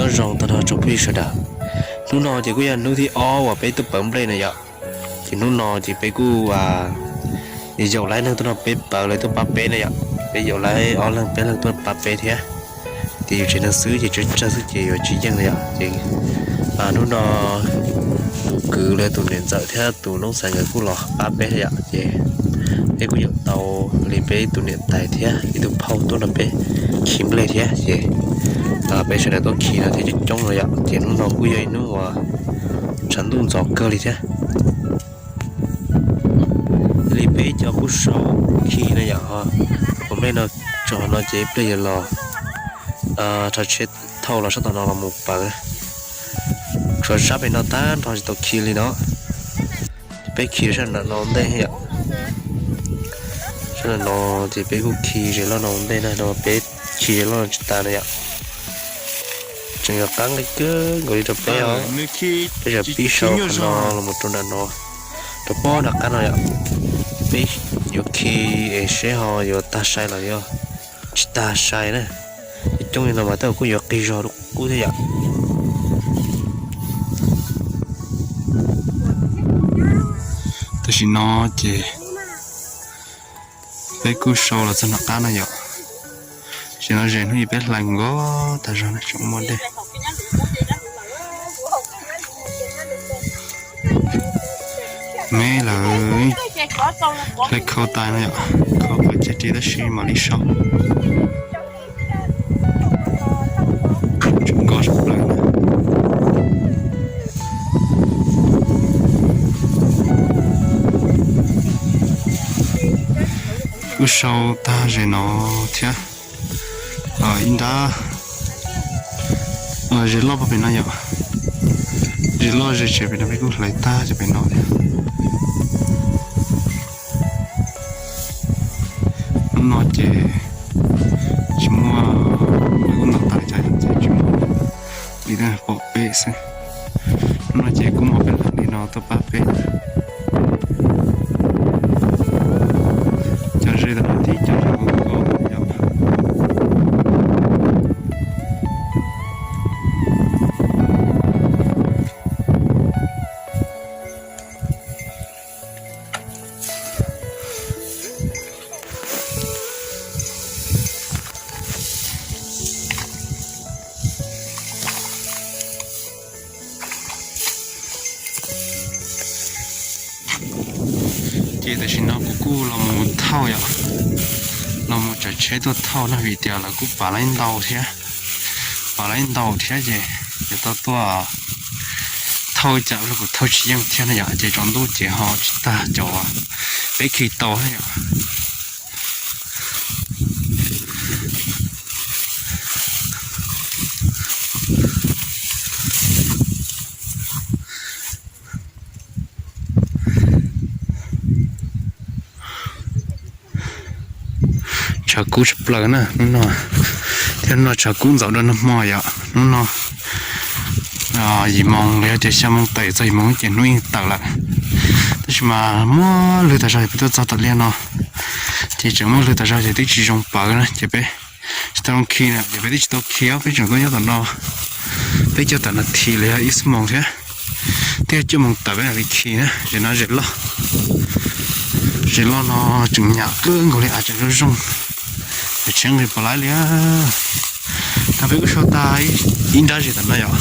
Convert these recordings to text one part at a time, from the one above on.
Nyob zoo tag nrho tsoom phooj ywg sawv daws. Hnub no ces kuj yog hnub thib ob uas peb tuaj pawv nplej na yom. Ces hnub no ces peb kuj yaum lawv neeg tuaj nrog peb pawv, lawv tuaj pab peb na yom. Peb yaum lawv ob leeg peb leeg tuaj pab peb thiab. Ces yus tsev neeg xwb ces tsawg tsawg xwb ces yuav tsis yeej na yom. Ces hnub no tus kwv los tus niam ntxawm thiab tus noob xaiv nkawd kuj los pab peb thiab yom. Ces peb kuj yaum tau li peb tus niam tais thiab ib tug phauj tuaj nrog peb khi nplej thiab ces peb sawv daws tuaj khi no thiab coob coob no yom. Ces hnub no kuj yog ib hnub uas tshav ntuj ntxov kawg li thiab. Li peb cov kuj sau khi na yom, ua nplej no tso no ces ib pliag yuav los rau tsheb thauj los sab tom no los mus pawv. Tshuav sab pem no tag nrho tsis tau khi li no. Peb khi sab nram no ua ntej yom. Sab nram no ces peb kuj khi zes loj no ua ntej na, no peb khi zes loj no tsis tas na yom. Tseem yog qab nqi kawg nkaus li rau peb os. Peb tseem pib sau qhov no los mus rau nram no, rau pob nram qab no yom. Peb yuav khi es seb ho yuav tag sai los yog tsis tag sai na. Coob li no mas tej zaum kuj yuav qis zog dua qub thiab yom. Tam sim no ces peb kuj sau los txog nram qab no yom. Tam sim no ze hnub ib peb hlais nkaus tag zog na, tseem muaj dej. Me lawv hlais khau tas no yom, khau pawv tsawg ris tab sis mam li sau. Tseem nkos tshaj plaws. Kuj sau tag zes no thiab. Ib nrab zes loj pem no yom, zes loj zes tsev pem no peb kuj hlais tag cov pem no thiab. Hnub no ces tsis muaj, lawv kuj ntaus tas li cas ces tsis muaj li, pom peb xwb. Hnub no ces kuj muaj peb leeg li no tuaj pab peb. Cov zes tam no tib cov zes nkos nkos yom. Ces tam sim no kuv kuj los mus thauj yom, los mus tsav tsheb tuaj thauj na vim tias lawv kuj pav laib ntau thiab, pav laib ntau thiab ces yuav tau tuaj thauj ib tsam los kuj thauj tsis yeej thiab na yom, ces tsaus ntuj ces ho tsis tag cov peb khi tau na yom. Tshav kub tshaj plaws na hnub no, thiab hnub no tshav kub ntxaum dua nag hmo yom. Hnub no yim moos los yog tias xya moos tawm txog yim moos ces hnub yeej tawm lawm. Tab sis mas muaj lwg tas zog ces peb tuaj txog tom liaj no, ces tseem muaj lwg tas zog ces twb tsis zoo pawv na ces peb tsis tau zoo khi na, ces peb twb tsis tau khi os, peb tseem tuaj nyob tom no peb caug tawm nas this los yog ib xuab moos thiab, twb yog cuaj moos tawm peb mam li khi na. Zes no zes loj, zes loj no tseem nyam kawg nkaus li, av tseem zoo zoo, tsheb nqis pom laib li. No peb kuj sau tag ib nrab zes tom no yom,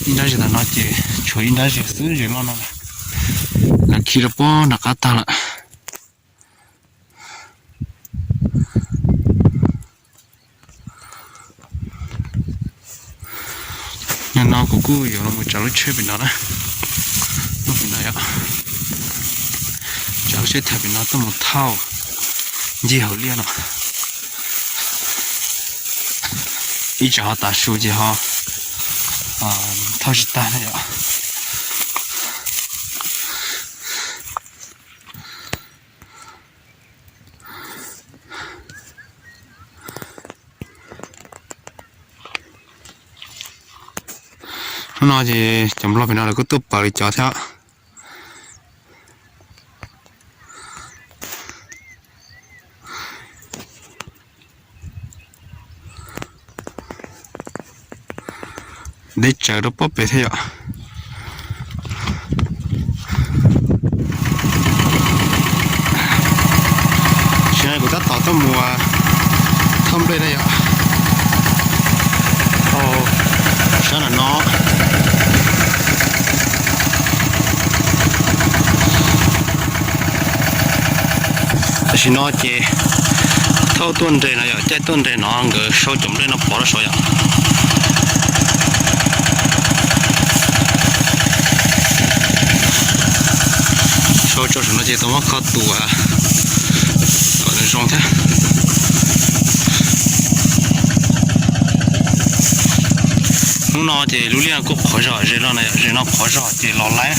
ib nrab zes tom no ces tshuav ib nrab zes xwb, zes loj no lawv khi rau pob nram qab tag lawm. Nim no kuv kuj yuav los mus tsav lub tsheb pem no na, lub pem no yom, tsav lub tsheb thaiv pem no tuaj mus thauj ncig hauv liaj no, ib tsam ho tav su ces ho thauj tsis tag na yom. Hnub no ces cov nplog pem no lawv kuj tuaj pawv li cov thiab. Deb tsawv rau pob pem thiab yom. Tam sim no kuv tab tom tuaj mus thauj nplej na yom. Thauj sab nram no. Tam sim no ces thauj tuaj nres no yom, caij tuaj nres no nkawd sau cov nplej no pov rau saud yom. Sau tso saum no ces tau muab kho tus kom nws zoo thiab. Hnub no ces lub liaj kuj qhuav zog ze no na yom, ze no qhuav zog ces los laib.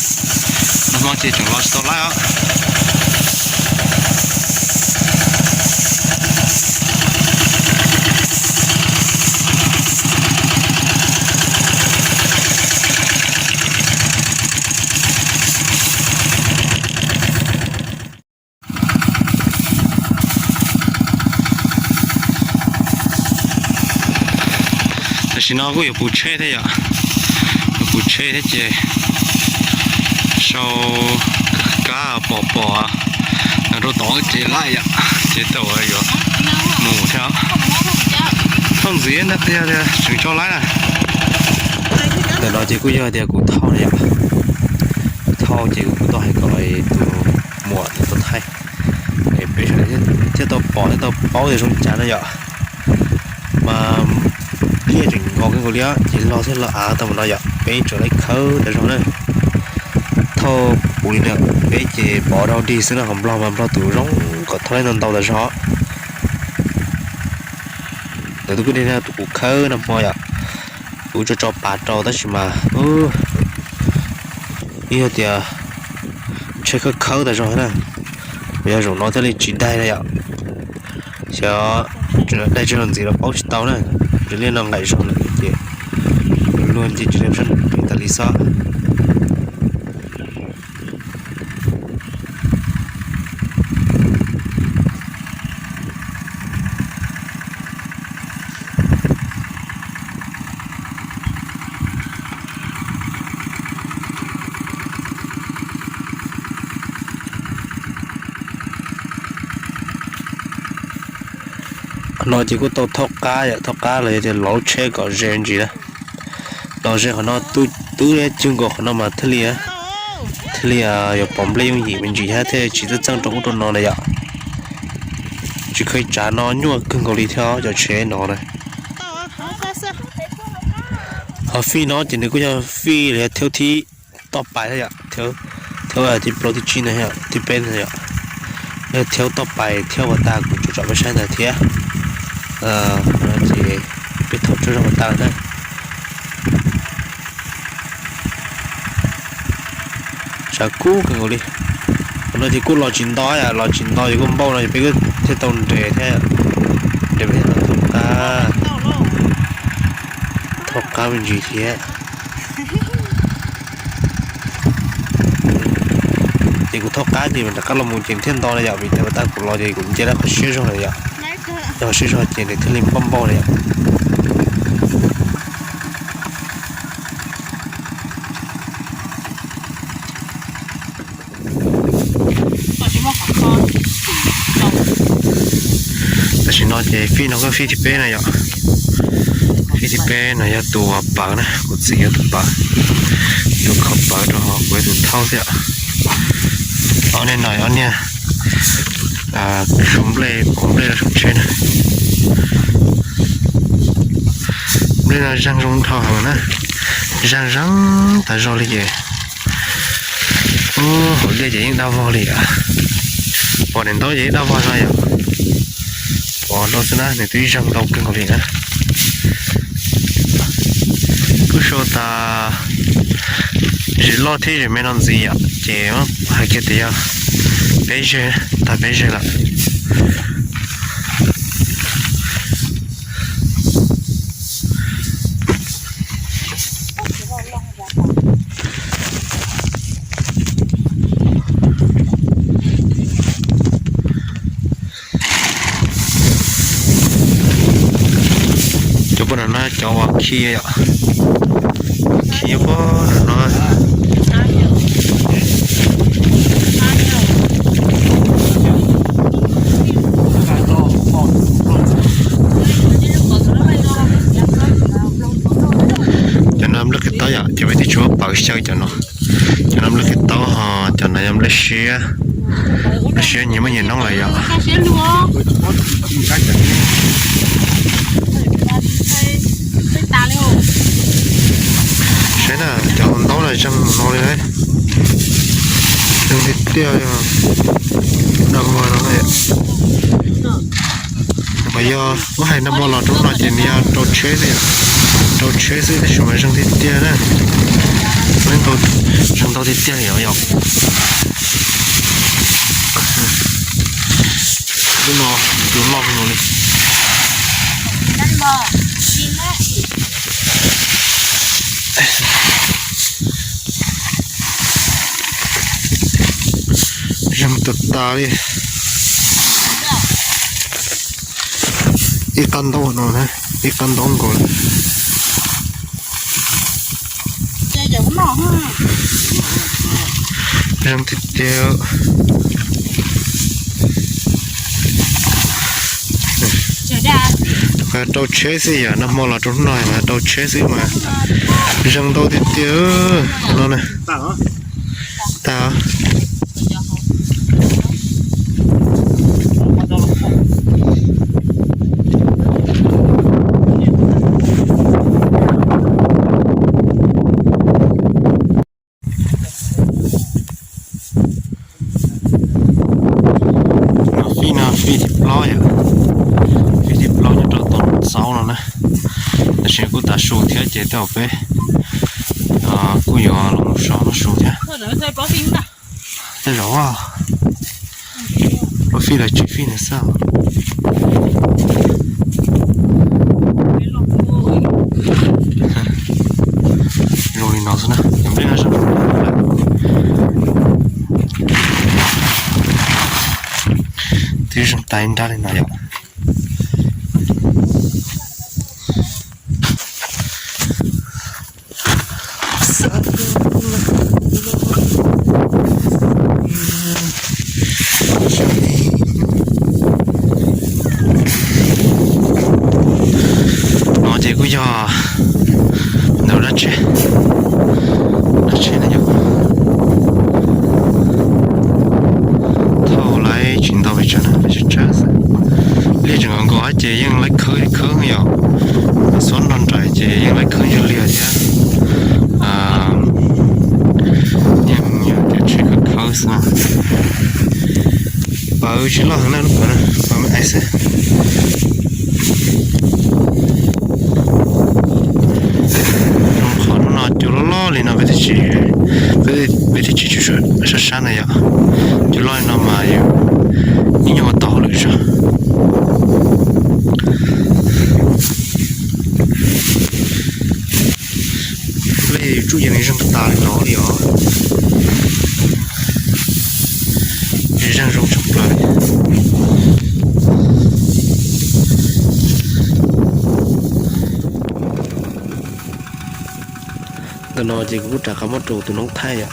Nag hmo ces tseem los tsis tau laib os. Tam sim no kuj yuav puv tsheb thiab yom, yuav puv tsheb thiab ces sau kab pom pom rau tod ces laij yom, ces tau yuav mus thiab. Thauj ntxiv ntag, qhia tias tseem tso laib na. Ntawm no ces kuj yog tias kuv thauj na yom, kuv thauj ces kuv kuj tau hais kom tus muam tau thaij es peb sawv daws thiaj tau pom thiaj tau paub tias zoo li cas na yom. Mas liaj tseem nkos kawg nkaus li ces los thiaj los av tau mus no yom, peb tseem laij khawb tas zog na. Thauj puv li no peb ces pov rau dig xwb na, ho nplog mas nplog tus zoo kom thauj laij ntau ntau tas zog. Ntawm tus kwj deg no tus kuv khawb nag hmo yom, kuv tso tso pas rau tab sis mas ib yog tias tsheb khawb khawb tas zog na, yog zaum no thiaj li tsis daig na yom. Xyov daig tsis los ntxiv los paub tsis tau na, raws li no nqaim zog lawm ces luag nce tsis tau sab nraud tas li xwb. Qhov no ces kuj tau thauj qab yom, thauj qab los yog tias lov lub tsheb kom ze me ntsis na. Los ze qhov no, twb cig nkaus qhov no mas thiaj li, thiaj li yuav pom nplej yooj yim me ntsis thiab thiaj tsis txawj txeej rau ub rau no na yom. Tsis kheev tsav no nyuaj kawg nkaus li thiab cov tsheb no na. Ho fij no ces nws kuj yog fij los yog thauj thib toj pais thiab yom, thauj thib plaub thib tsib no, thib peb no yom. Yog thauj toj pais thiab uas tas kuv tso tsom peb saib ntawd thiab. Ces peb thauj tso zog uas tas na. Tshav kub kawg nkaus li. Qhov no ces kuj los tsis nto yom, los tsis nto ces kuj npauj no ces peb kuj thiaj tau nres thiab, nres peb thiaj tau thauj qab, thauj qab me ntsis thiab. Ces kuv thauj qab ces rov qab los mus ces thiaj nto na yom, vim tias uas tas kuv los ces kuv nce lawm qhov siab zog lawm yom. Yog qhov siab zog ces nws thiaj li npauj npauj na yom. Tam sim no ces fij no koj fij thib peb no yom. Fij thib peb no yog tus pawv na, kuv txiv yog tus pawv, tus kho pawv rau ho kuv yog tus thauj thiab. Ob niag no ob niag su nplej, pov nplej rau saum tsheb na. Nplej no zeeg zoo dhau heev na, zeeg zeeg tas zog li ces. Ub, hauv liaj ces yeej daj vog li yom. Pom daim ntaub ces yeej daj vog zog yom. Pom no xwb na nws twb zeeg ntau kawg nkaus li na. Kuj sau tas zem loj thiab zem me no ntxiv yom, ces hais kiag tias yog peb zeg, tag peb zeg lawm. Cov poj no na cov uas khi yom, Khiv pob no. Cov no nplej qe taub yom, ces peb twb tsis muab pawv xyaw cov no. Cov no nplej qe taub ho, cov no yog nplej siab. Nplej siab nyias muaj nyias noob lawm yom. Saib na, cov ntaub no zeeg no li, zeeg tiag tiag, yog dam muag no. Mas yog muab hais nag hmo los rau hnub no ces nws yog rau tsheb xwb yom, rau tsheb xwb tab sis mas zeeg tiag tiag na. Zeeg ntau tiag tiag li os yom. Lub no tus loj no li. Zeeg tas tas li. Ib qab ntaub no na, ib qab ntaub nkaus li. Zeeg tiag tiag. Rau tsheb xwb yom, nag hmo los rau hnub no mas rau tsheb xwb mas zeeg ntau tiag tiag no na. Tag. Fij no fij thib plaub yom, fij thib plaub nyob rau tom txaub no na. Tab sis kuj tav su thiab ces tej zaum peb kuj yuav los so noj su thiab. Tej zaum plaub fij los tsis fij ntawd xwb. Zoo li no xwb na, nplej no zeeg. Twb zeeg tas ib nrab li no yom. No ces kuj yog ntawm dab tsheb, dab tsheb no yom. Thauj laib tsis ntau pes tsawg na, tsawg tsawg xwb. Liaj tseem nkaus nkaus ces yeej laib khawb khawb yom. Xuab nrog nraim ces yeej laib khawb ntsis liag thiab. Yeej yog tias tsheb khawb khawb xwb. Pawv tsis loj heev na, lub pawv no pawv me ais xwb. Zoo qhov hnub no cua loj loj li no peb thiaj tsis, peb thiaj tsis tsum sab sab na yom. Cua loj li no mas yus ib nyuag ua tau hauj lwm zog. Lej tsuj yees zeeg tas li no li os. Zeeg zoo tshaj plaws li. Ntawm no ces kuv kuj rov qab muab rau tus noob thaij yom,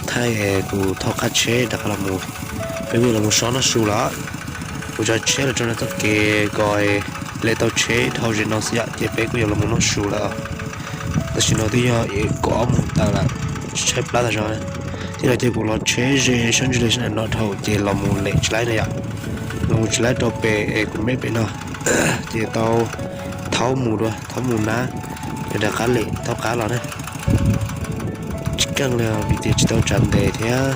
thaij tus thauj qab tsheb rov qab los mus. Peb kuj yuav los mus so noj su lawm. Kuv tso tsheb los rau nram txoj kev kom lawv tau tsheb dhau ze no xwb yom, ces peb kuj yuav los mus noj su lawm. Tam sim no twb yog kaum ob moos taw lawm, tshaib plab tas zog. Thiab no ces kuv los tsheb ze sab ntsis li sab nram no dhau ces los mus lem tsis laib no yom. Los mus tsis laib rau pem es kuv meb pem no, ces tau thaub mus dua, thaub mus nab, yog rov qab lem thaub qab los na. Tsis keej li vim tias tsis tau tsav ntes thiab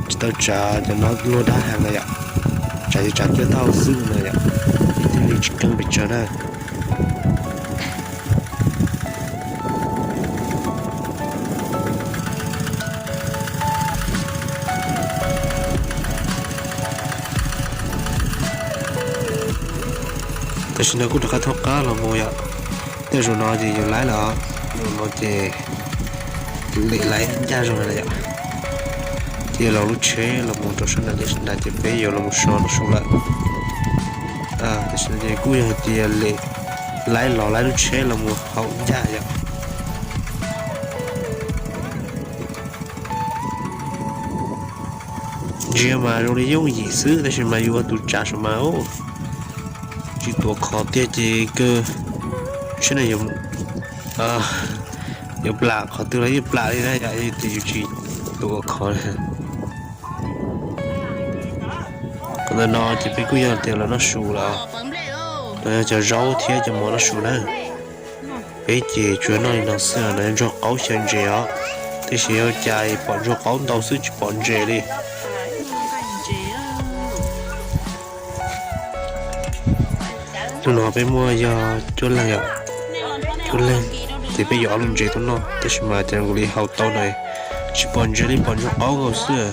tsis tau tsav cov no luag dab heev no yom. Tsav ces tsav cuab tauj xwb no yom, thiaj li tsis keej pes tsawg na. Tam sim no kuj rov qab thaub qab los mus yom. Tej zaum no ces yuav laib lawm, zaum no ces lem laib ncaj zog na yom. Ces los lub tsheb los mus rau sab nram, sab nram ces peb yuav los mus so noj su lawm. Tam sim no ces kuj yog hais tias lem Laib los laib lub tsheb los mus haus ncaj yom. Ntsia mas zoo li yooj yim xwb tab sis mas yus ua tus tsav saum mas tsis tuav khov tiag ces kawg tsheb no yuav plam qhov twg los yeej plam li na yom, yog tias yus tsis tuav khov. Qhov ntawm no ces peb kuj yog tias los noj su lawm, los yog cov zaub thiab cov mov noj su na. Peb ces tsuas noj li no xwb, no yog ntsuag qaub xyaw ntses os, tiam sis ua cas pom ntsuag qaub ntau xwb tsis pom ntses li. Hnub no peb muaj yog cuaj leeg yom, cuaj leeg ces peb yuav ob lub ntses tuaj noj tab sis mas cas zoo li haus tau na, tsis pom ntses li pom ntsuag qaub nkaus xwb.